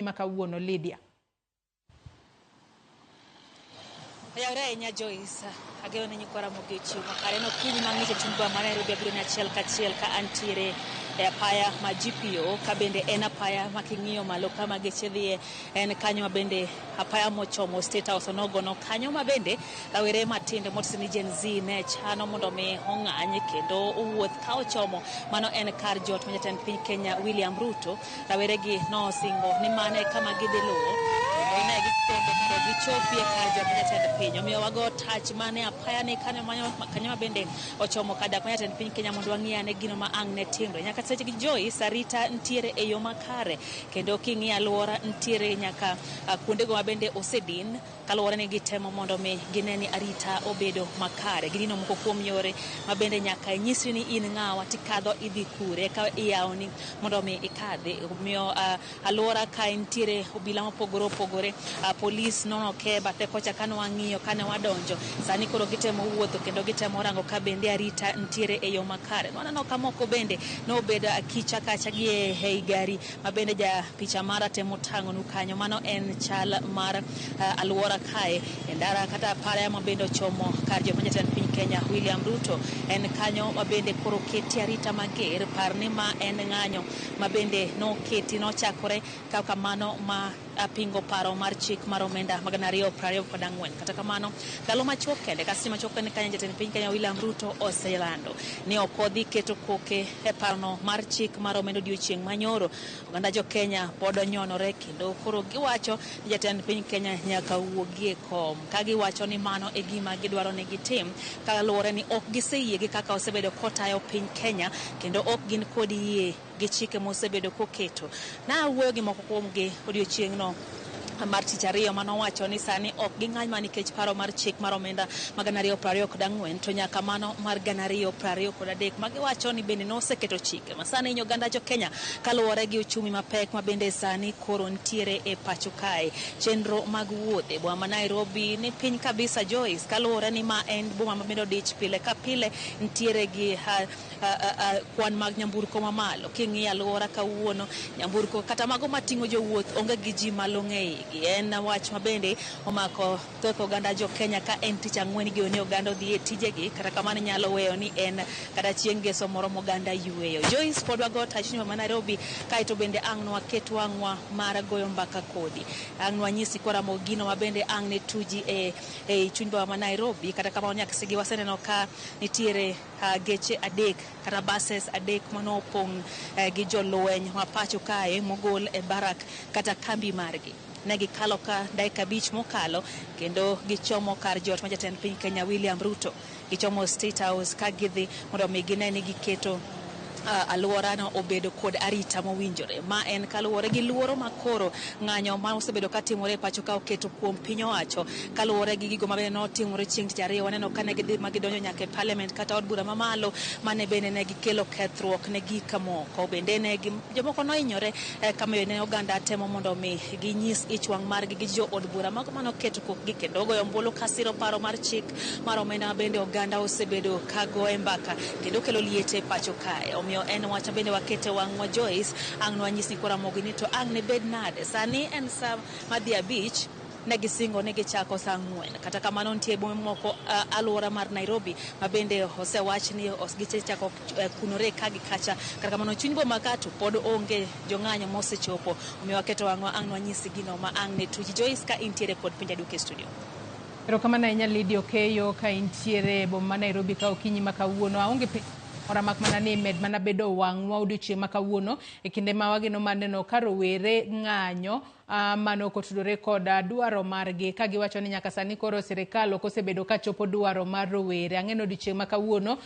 Ma kawuono Lydia. Oyawre ahinya Joyce, ageno ni nyikwa Ramogi ochiew makare. En okinyi mang'ich e chuny boma ma Nairobi abiro ni achiel kachiel ka antiere e apaya ma GPO ka bende en apaya ma king'iyo malo kama geche dhiye en kanyo ma bende apaya mochomo State House onogono kanyo ma bende rawere matindo motisi ni Gen Z ne chano mondo mi ong'any kendo owuoth ka ochomo mano en kar jot ma jatend piny Kenya William Ruto. Raweregi nosingo ni mano e kama gidhi luwo kendo ne gikombo mondo gichopi e kar jot ma jatend piny. Omiyo wago tach mane apaya ni kanyo kanyo ma bende ochomo kar dak ma jatend piny Kenya mondo wang'i ane gino ma ang' ne timre. Nyaka seche gi Joyce arita ntiere e yo makare kendo king'iyo alwora ntiere nyaka kuondego ma bende osedin kaluwore ni gitemo mondo mi gine ni arita obedo makare. Gidino moko kuom yore ma bende nyaka inyisri ni in ng'awa tikadho idhi kure eka iyawoni mondo mi ikadhi. Omiyo alwora kae nitiere obila mopogore opogore, polis nonoke bathe kocha kane wang'iyo kane wadonjo. Sani koro gitemo wuotho kendo gitemo rango ka bende arita nitiere e yo makare. Waneno ka moko bende nobedo akicha kacha gi e gari ma bende ja picha mara temo tang'onu kanyo. Mano en chal mar alwora kae e ndara kata apaya ma bende ochomo kar joma jatend piny Kenya William Ruto. En kanyo ma bende koro oketi arita mager. Par ni ma en ng'anyo ma bende noketi nochakore kaka mano ma pingo paro mar chik mar omenda mag 2024. Kata kamano, ndalo machuok kende ka seche machuok kende kanyo jatend piny Kenya William Ruto oselando ni ok odhi keto koke e parono mar chik mar omenda odiochieng' manyoro. Oganda jo Kenya pod onyonore kendo koro giwacho ni jatend piny Kenya nyaka wuogi e kom. Ka giwacho ni mano e gima gidwaro ni gitim kaluwore ni ok giseyie gi kaka osebedo kotayo piny Kenya kendo ok gin kod yie gi chike mosebedo koketo. Nawuoyo gi moko kuomgi odiochieng'no mar tich ariyo manowacho ni sani ok ging'any mana nikech paro mar chik mar omenda ma 2024 to nyaka mano mar 2023 magiwacho ni bende noseketo chike ma sani hinyo oganda jo Kenya kaluwore gi uchumi mapek ma bende sani koro nitiere e pacho kae. Chenro mag wuoth e boma ma Nairobi ni piny kabisa Joyce, kaluwore ni ma en boma ma bende odich pile ka pile nitiere gi kwan mag nyamburko mamalo. King'iyo alwora kawuono, nyamburko kata mago mating'o jowuoth onge gi ji malong'o e igi. En wach ma bende omako thoth oganda jo Kenya ka en tich ang'wen gi ni oganda odhi e tijegi, kata kamano nyalo weyo ni en kata chieng' ngeso moro moganda yueyo. Joyce, pod wago tach nyuma ma Nairobi, kaeto bende ang' nwaket wang'wa mar goyo mbaka kodi. Ang' nwanyisi koramo gino ma bende ang' ne tuji e chuny boma ma Nairobi. Kata kamano nyaka sigi waseneno ka nitiere geche adek kata buses adek manopong' gi jolweny ma pacho kae mogol e barak kata kambi margi. Ne gikalo ka dakika 5 mokalo kendo gichomo kar jot ma jatend piny Kenya William Ruto. Gichomo State House ka gidhi mondo mi gine ni giketo alworano obedo kod arita mowinjore. Ma en kaluwore gi luoro ma koro ng'anyo ma osebedo katimore e pacho ka oketo kuom piny owacho kaluwore gi gigo mabende notimore chieng' tich ariyo. Waneno ka ne gidhi ma gidonjo nyaka e parliament kata od bura mamalo mane bende ne gikelo kethruok ne gik moko. Bende ne jomoko nohinyore kama ne oganda temo mondo mi ginyis ich wang' margi gi jo od bura mago manoketo kokgi kendo goyo ombulu kasiro paro mar chik mar omenda ma bende oganda osebedo ka goye mbaka kendo kelo liete e pacho kae. Omiyo en wach ma bende wakete wang'wa Joyce, ang' nwanyis ni Ramogi ni to ang' ne bed nade. Sani en sa madhi 5, ne gisingo ni gichako sa 4. Kata kamano nitie bombe moko alwora mar Nairobi ma bende osewach ni gisechako kunore ka gi kacha. Kata kamano chuny boma ka to pod onge jong'anyo mosechopo. Omiyo waketo wang'wa ang' nwanyisi gino ma ang' ne tuji. Joyce, ka intiere kod Penja Duke studio. Erokamano ahinya Lydia Okeyo ka intiere e boma ma Nairobi ka okinyi ma kawuono. Aonge penjo moro mak mana ni med mana bedo wang'wa odiochieng' ma kawuono e kinde ma wageno mar neno ka rowere ng'anyo mano kotudore kod dwaro margi ka giwacho ni nyaka sani koro sirikal ok osebedo ka chopo dwaro mar rowere. Ang'e ni odiochieng' ma kawuono